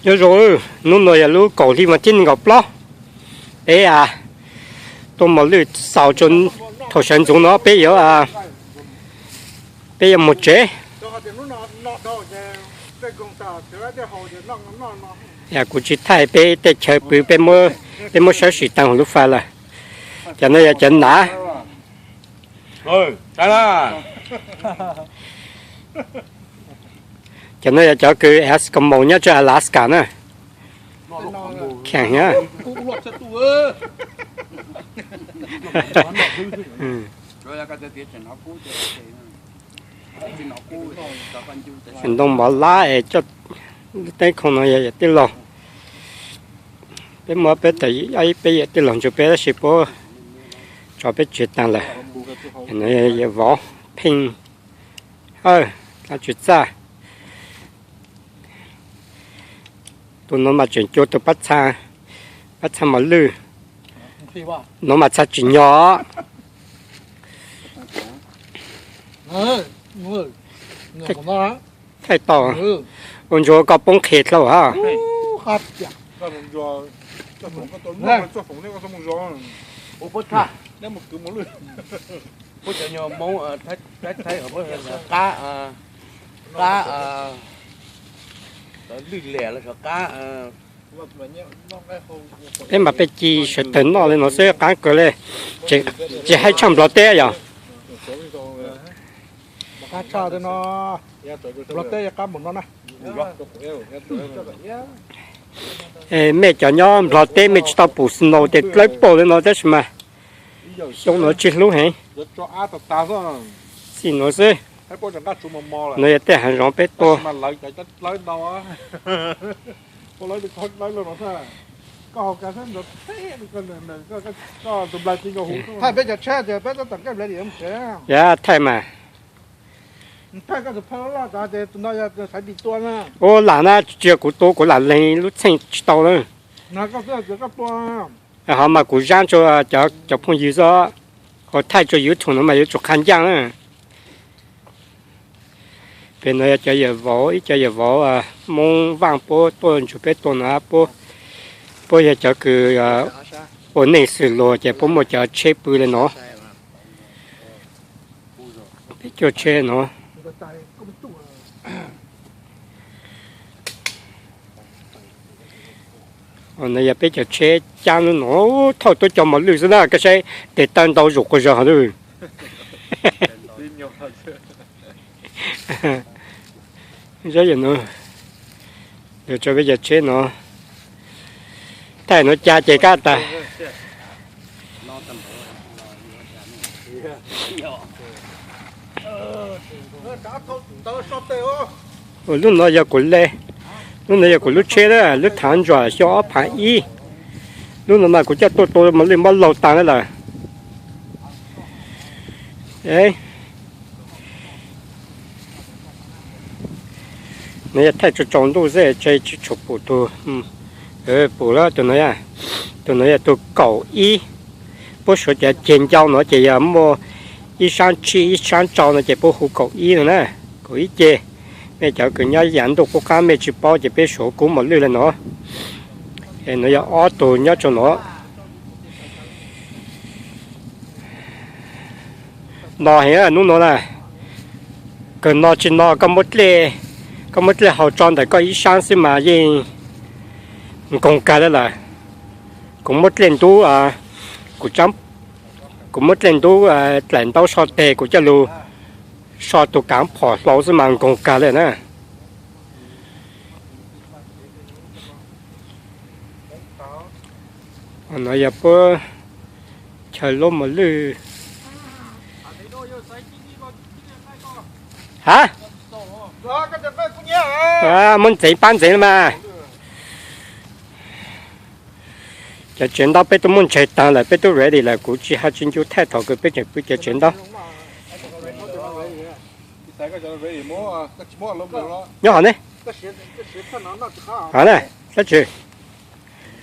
Nyob zoo, hnub no yog lub kaum hli vas thib nees nkaum plaub, peb tuaj mos lwj xaus thaum sawv ntxov no peb yuav, peb yuav mus tsev. Kuv tsis thaij peb tej chaw pw, peb muab sawb sim tag lub fais lawm. Cov no yog cov nav. Cov no yog cov kws Eskimo nyob rau Alaska na. Kheev thiab. Ntoo mov lab es coj lub teeb khoom no yog yawm tij laug. Peb muab peb tawm peb yawm tij laug ntsug peb tab sis puab tso peb tsev taag lawm. Yawm vauv pheej, dlaab tsi txaj. Tus no mas tseem cua tus pab txha, pab txha mos lwj. No mas txha tsim nyog. Thaij tau, ua ntsuag koj poob qhia dlhau hab. Qab, qab, lwj liam los qab. Peb mas peb ci sawv tawg noj li no xwb qab kawg li. Tsis haib tshaj Nplog teb yog. Mej cov nyob Nplog teb mej tsis tau pum snow ces dlawb paug li no tab sis mas xyoo no tsis hlub heev. Txij nuav xwb. No yog tej haav zoov peb tua. Yog thaij mas. Ua lam na, tsis yog kuv tua, kuv lam lees lub txheej tsis tau na. Ho mas kuv zaab rua cov phooj ywg xwb, ho thaij rua YouTube no mas yuav tsum qha ncaaj na. Pem no yog cov yawm vauv, ib cov yawm vauv Moob Vaaj puab tuaj ntsug peb tua no, puab yog cov kws ua neej xwm luag ces puab muaj cov tsheb pw le no. Peb cuaj tsheb no. No yog peb cov tsheb caab lub no, thauj tuab cov mos lwj xwb na, koj saib tes taw ntau zuj quas zog lawm. Saib no, lug rua peb cov tsheb no, thaij no ca ces kab tas. Lub no yog kuv le, lub no yog kuv lub tsheb na, lub thaav ntsuam xyoo ob phaav ib. Lub no mas kuv coj tuaj tua mos lwj mob laug taag lawm. No yog thaij tsaus tsaus ntuj xwb, tsis tshua pum tug, pum lawm tus no. Tus no yog tug kaum ib. Puab suav cov ceg ncau no ces yog muaj ib saab tsij ib saab tsau no ces puab hu kaum ib no na. Kaum ib ceg. Mej cov kws nyob yav ntuj qub qaab mej tsis paub ces peb suav kub mos lwj le no. No yog ob tug nyob rua no. No heev nub no na, kawg no tsis no koj muab dlej, koj muab dlej haus tso ntawm koj ib saab xwb mas yeej nkoog kag le lawm. Kuv muab dlej ntub, kuv muab dlej ntub dlaim ntaub so teg kuv coj lug so tus kaav phom hlau xwb mas nkoog kag le na. No yog puab chaw lub mos lwj. Ha, muab ntxeev paab ntxeev le mas. Cov tsev ntaub peb tub muab ntseg taag lawm, peb tub ready lawm, kuv tsis has tsis ncu thaij thaum kws peb tseem pw cov tsev ntaub. Nyob hov ne.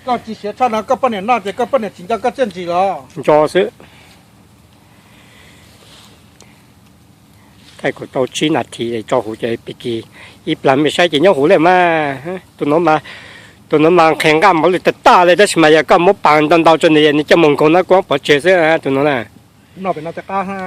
Koj tsis siav tshaj no koj poj niam noj ces koj poj niam tsis nco koj txiaj ntsim los? Nco xwb. Thaij kuv tau tsib nas this tso huv ces pig kis ib plag mej saib ces nyob huv le mas. Tus no mas Tus no mas nqhis nqaj mos lwj tag tag li, tab sis mas yog koj muab pas ntau ntau rau nws, nws coj mus nkaug no kuv pov tseg xwb tus no na. Noj pem no thiaj qab ha.